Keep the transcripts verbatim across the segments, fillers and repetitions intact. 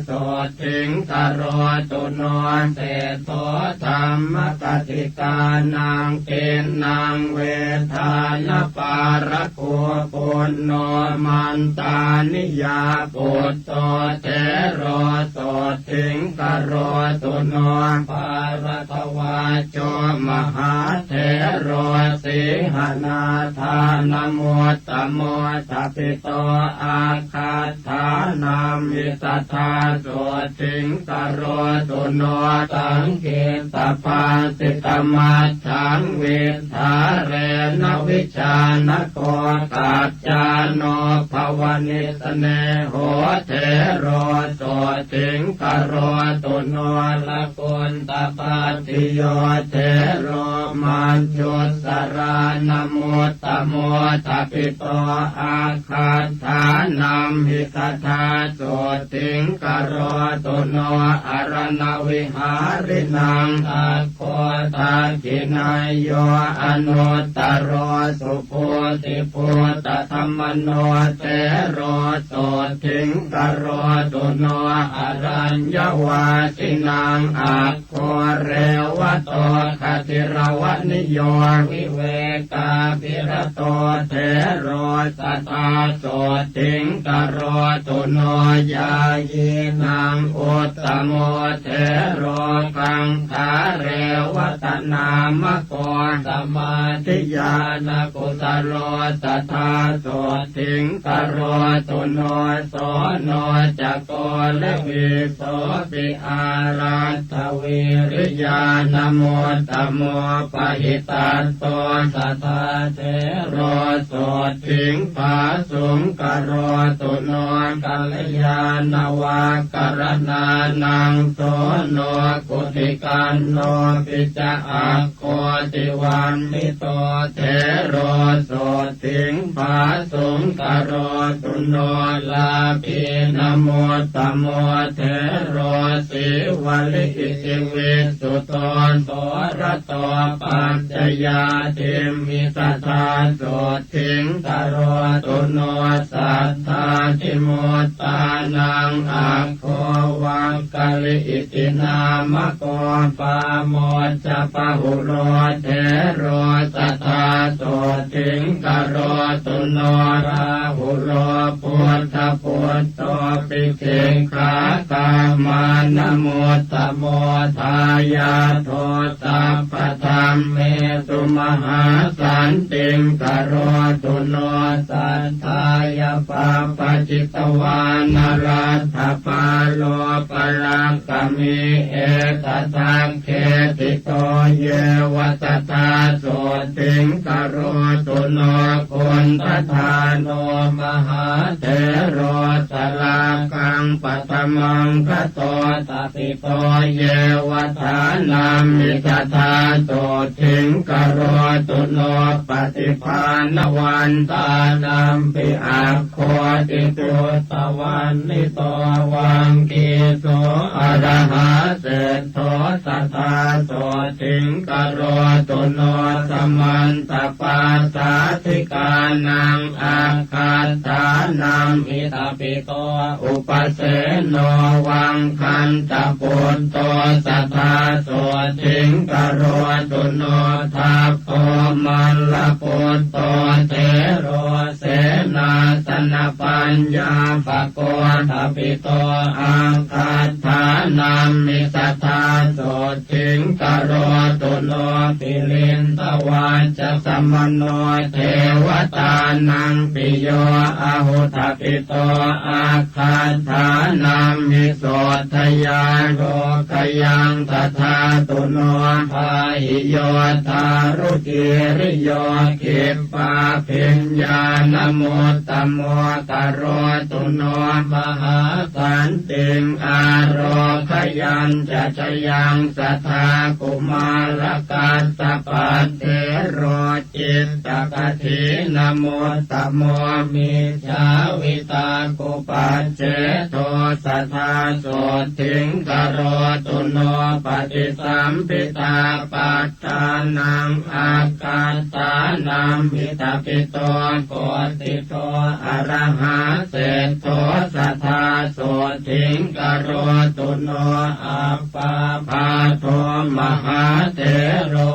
sotthiṃ karotu no. Seṭṭho dhammapaṭikānaṃ tiṇṇaṃ vedānapārako, puṇṇo mantāniya putto thero sotthiṃ karotu no. Bāladvajjo mahāthero sīhanādānamuttamo, tapa ṭhito āgaṭṭhānamhi sadā sotthiṃ karotu no. Saṅkhittapāsitamaddhaṃ viddhārena vijānako, kaccāno bhavanissaleho thero sotthiṃ karotu no. Lakuttapatthiyo thero majjhu ssarānamuttamo, tapa ṭhito āgaṭṭhānamhi sadā sotthiṃ karotu no. Araṇavihārinaṃ aggo dakkhiṇeyyo anuttaro, subhūtibhūtadhammano thero sotthiṃ karotu no. Araññavāsinaṃ ag go revato gadiravaniyo, vivekābhirato thero sadā sotthiṃ karotu no. Ñāyīnaṃ uttamo thero gaṅgārevatanāmako, samādhiñāṇakusalo sadā sotthiṃ karotu no. Soṇo ca ko lavī sopi āraddhavīriyānamuttamo, pahitattho sadā thero sotthiṃ phāsuṃ karotu no. Kalyāṇavākaraṇānaṃ soṇo guṭikaṇṇopi ca, ag go tivaṇṇito thero sotthiṃ phāsuṃ karotu no. Lābhīnamuttamo thero sīvalī iti visuṭṭho, sorato pañcayādhimhi sadā sotthiṃ karotu no. Saddādhimuttānaṃ aggo vaggalī iti nāmako, pāmojjabahulo thero sadā sotthiṃ karotu no. Rāhulo buddhaputtopi sikkhākamānamuttamo, dāyādo sabbadhammesu mahāsantiṃ karotu no. Satthāya pabbajitavāna laddhapālo palakkhamī, etadakkheṭṭhito yeva sadā sotthiṃ karotu no. Koṇḍañāṇo mahāthero sārāgaṃ paṭhamaṅ gato, ṭhito yeva dānamhi sadā sotthiṃ karotu no. Paṭibhāṇavantānampi aggoti duṭṭhavāṇṇito, vaggīso arahā seṭṭho sadā sotthiṃ karotu no. Samantapāsādhikānaṃ aggādānamhi ṭhapito, upaseno vaggantaputto sadā sotthiṃ karotu no. Dabbo mallaputto thero senāsanapaññāpako, ṭhapito aggādānamhi sadā sotthiṃ karotu no. Piliṇḍavacchasamaṇo devatānaṃ piyo ahu, ṭhapito aggādānamhi sotthayaṃ, lokayaṃ tadātu no. Pāhi yo dārucīriyo khippābhiñāṇamuttamo, karotu no mahāsantiṃ ārogayañca jayaṃ, sadā kumārakassapathero cittakaṭhīnamuttamo. Mijjhāvitakkupacced do sadā sotthī karotu no. Paṭisambidhāpadānaṃ aggāthānaṃ idha pi to koṭṭhito arahā seṭṭho sadā sotthī karotu no. Appamādo mahāthero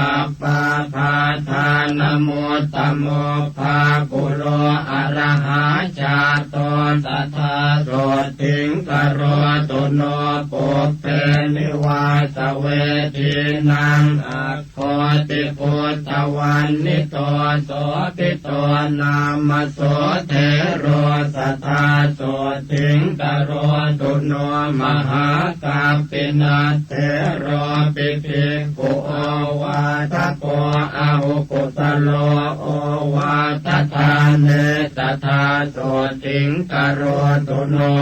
appamādānamuttamo bāhulā arahā jāto sadā sotthī karotu no. Pubbenivāsavedhīnaṃ aggoṭiputtavannito sobhito nāma so thero sadā sotthī karotu no. Mahākappina theropi bhikkhu ovādako ahu kusalo ovādadāne sadā sotthī karotu no.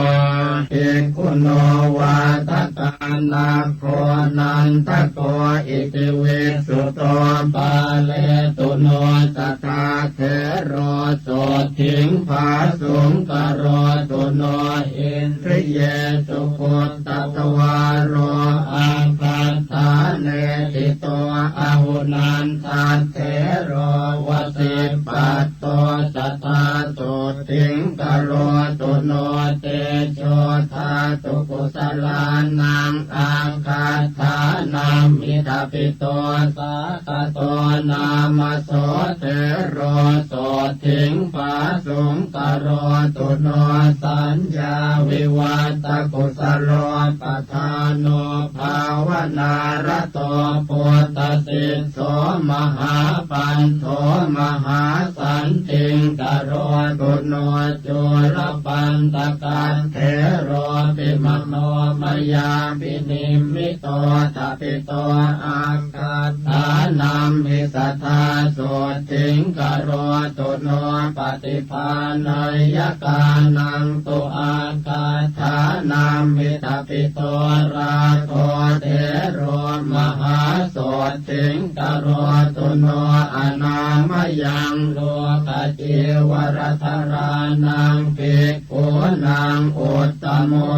Bhikkhuno vādakānaggo nandako iti visuto pāletu no sadā thero sotthī bhāsuṃ karotu no. Indriyesu gu tatvāro aggaṭṭhāne ṭhito ahu nanda thero vasipatto sadā sotthī karotu no. Tejodhātu kusalānaṃ aggaṭṭhānaṃ idha pi to sāgato nāma so thero sotthī bhāsuṃ karotu no. Saññāvivattakusalo padhāno bhāvanārato buddhasisso mahāpanto mahāsantī karotu no. Cūḷapaṇḍakathero pi mano mayā vinimmito tha pi to aggaṭṭhānamhi sadā sotthī karotu no. Paṭibāhayyakānaṃ tu aggaṭṭhānamhi tha pi to rāgo thero mahāsotthī karotu no. Anāmayaṃ lokacīvaradharānaṃ bhikkhūnaṃ uttamo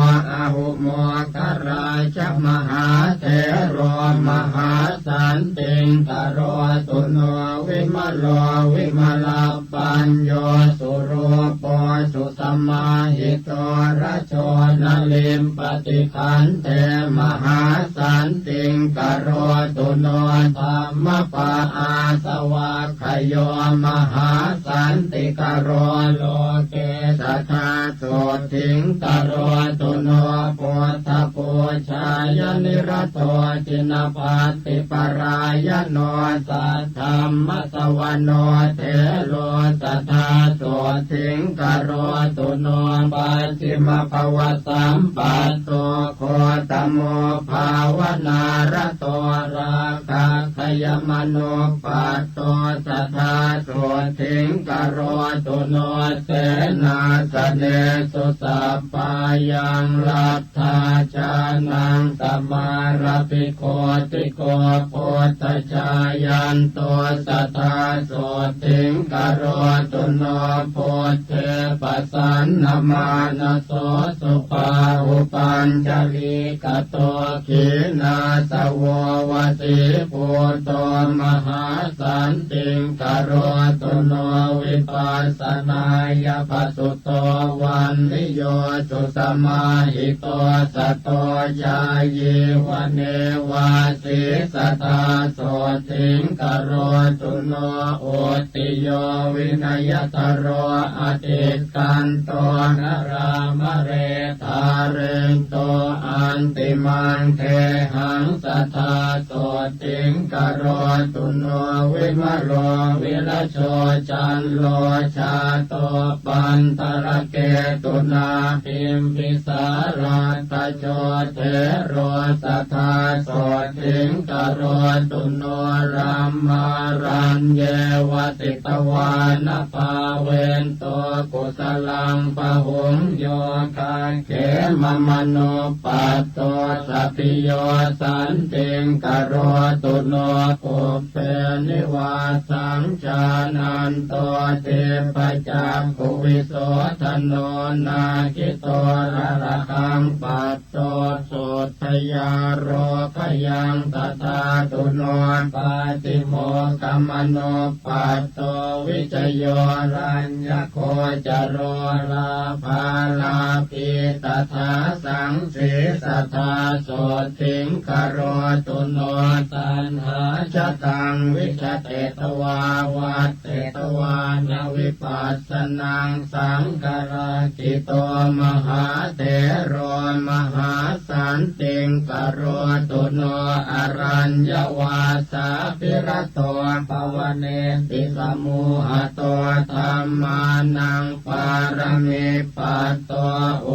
ahu moggallāna mahāthero mahāsantī karotu no. Vimalo vimalapañño surūpo susamāhito rajo na limpati khandhe mahāsantī karotu no. Dhammapāsavakkhayō mahāsantikaro loke sadā sotthī karotu no. Buddhapūjāya nirato jinapattiparāyano saddhammasavano thero sadā sotthī karotu no. Pacchimabhavasampatto gotamo bhāvanārato rakkhākkhayamanuppatto sadā sotthī karotu no. Senāsanesu sabbāyaṃ laddhā jānaṃ samārabhi kotiko buddhajāyanto sadā sotthī karotu no. Buddhe pasannamānaso subhāhupañjalī kato khīṇāsavo vasībhūto mahāsantī karotu no. Vipassanāya pasuto vaṇṇiyo susamāhito sato yāyīva nevāsi sadā sotthī karotu no. Uttiyo vinayatharo atikkanto nalāmare dhārento antimaṃ gehaṃ sadā sotthī karotu no. Vimalo virajo cando jāto paṭharaketuna bimbisārakkhajotthero sadā sotthī karotu no. Brahmāraññe vasitvāna bhāve to kusalaṃ bahuṃ yo gagge mamanuppatto sabbīyo santī karotu no. pubbenivāsaṃ jānanto dibbacakkhuvisodaṇo nāgito rarahaṃ pat to suddhayā rogayāṃ tadā tuno paṭimokkhamanuppaddo vijayo raññagocaro lābhā lābhī tadā saṃ sī sadā sotthiṃ karotu no taṇhā ca taṃ vigatetvā vaṭṭetvāna vipassanaṃ saṅgarakkhi to mahāthero mahāsantiṃ karotu no araññavāsābhirato bhavanetti samūhato dhammānaṃ pāramī patto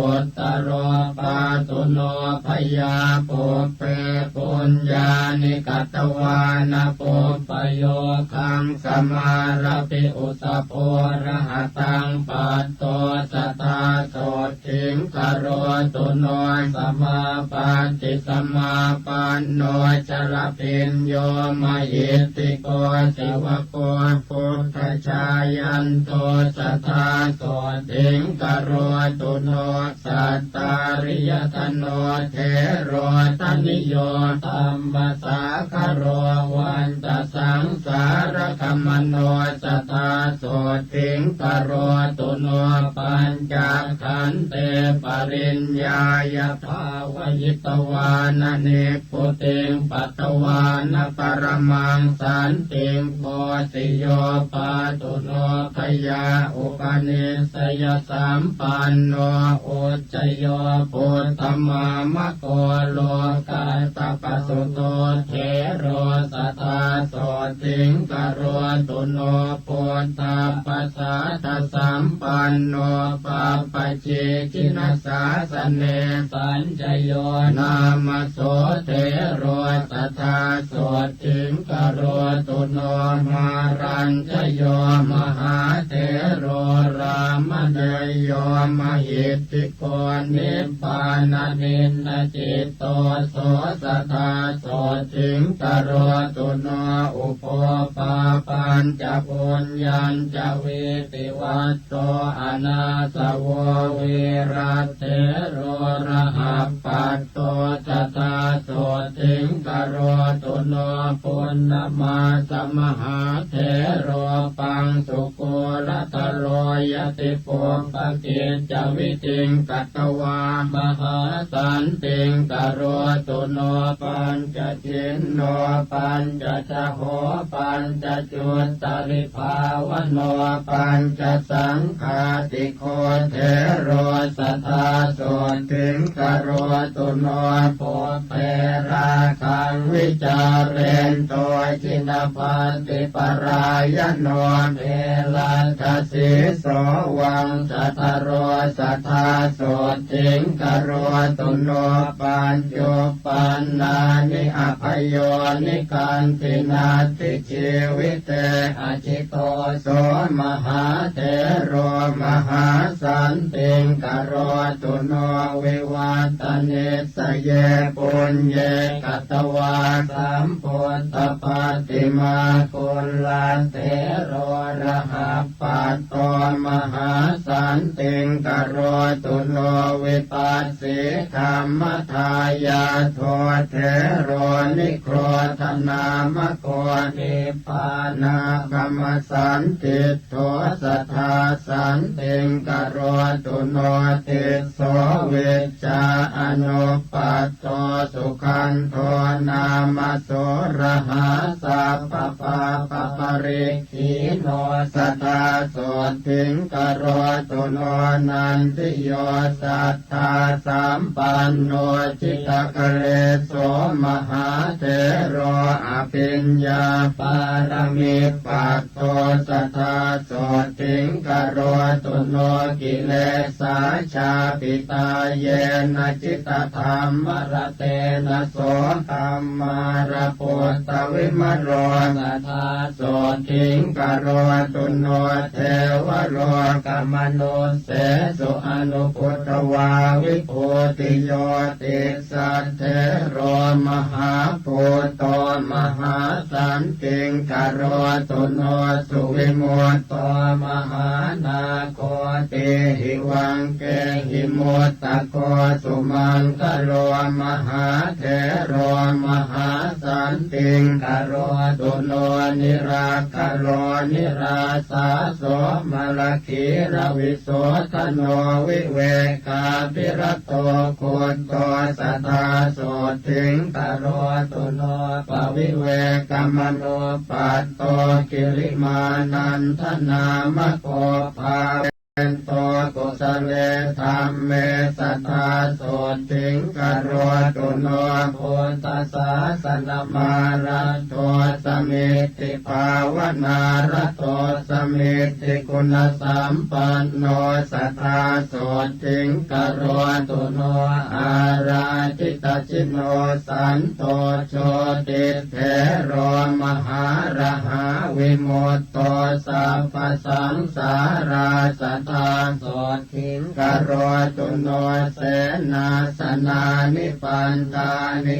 uttaro pātu no bhayā pubbe puññāni katvāna pubbayogaṃ samārabhi usa purahataṃ patto sadā sotthiṃ karotu no samāpatti samāpanno ca labhiñño mahiddhiko savako buddhajāyanto sadā sotthiṃ karotu no sattāriyaṭṭhano thero taṇhiyo dhammasāgaro vantasaṃsāragamano sadā sotthiṃ karotu no pañcakkhandhe pariññāya bhāvayitvāna nibbutiṃ patvāna paramaṃ santiṃ bhosiyo pātu no bhayā upanissaya sampanno uccayo buddhamāmako lokassa pasuto thero sadā sotthiṃ karotu no buddhappasaṭṭhasampanno pabbajī jinasāsane sañjayo nāma so thero sadā sotthiṃ karotu no mārañjayo mahāthero rāmaṇeyyo mahiddhiko nibbānaninnacitto so sadā sotthiṃ karotu no ubho pāpañca puññañca vītivatto anāsavo vīrathero rahappat to sadā sotthiṃ karotu no punnamāsamahāthero paṃsukuladharo yatipuppakiccavidhiṃ katvā mahāsantiṃ karotu no pañcachinno pañcacaho pañcacuttaribhāvano pañcasaṅghāti ko thero sadā sotthiṃ karotu no pubbe rāgaṃ vicārento jinapattiparāyano geladdhasīso vaṃsadharo sadā sotthiṃ karotu no pañcuppannāni abhayonikandinatthi jīvite ajito so mahāthero mahāsantiṃ karotu no vivattanisaye puññe katvā sambuddhapaṭimā kullathero rahappato mahāsantiṃ karotu no vipassi dhammadāyādo thero niggrodhanāmako nibbānāgamasantiṭṭho sadā santiṃ karotu no tisso vijjā anuppasto sugandho nāma so rahā sabbapāpapari khīno sadā sotthiṃ karotu no nandiyo satthā sampanno jitakalēso mahāthero abhiññāpāramipatto sadā sotthiṃ karotu no kilesā chāpitā yena jitadhammaratena so kammāraputtavimalo sadā sotthiṃ karotu no devalo Nirākārosamāgamano sesu anukutvā vibhūtiyo. Tissatthero mahābhūto mahāsantiṃ karotu no. Suvimutto mahānāgo tīhivaṅkehi muttako sumaṅgalo mahāthero mahāsantiṃ karotu no. Nirākāro nirāsāso malakhīlavisodhano vivekābhirato guddo sadā sothiṃ karotu no. Pavivekamanu patto kilimānandanāmako bhāvento kusale dhamme sadā sothiṃ karotu no. Buddhasāsanamāraddho samiddhibhāvanāraddho samiddhiguṇasampanno sadā sothiṃ karotu no. Ārādhitacino santo jotithero mahārahā vimutto sabbasaṃsārā sadā sothiṃ karotu no. Senāsanāni pandāni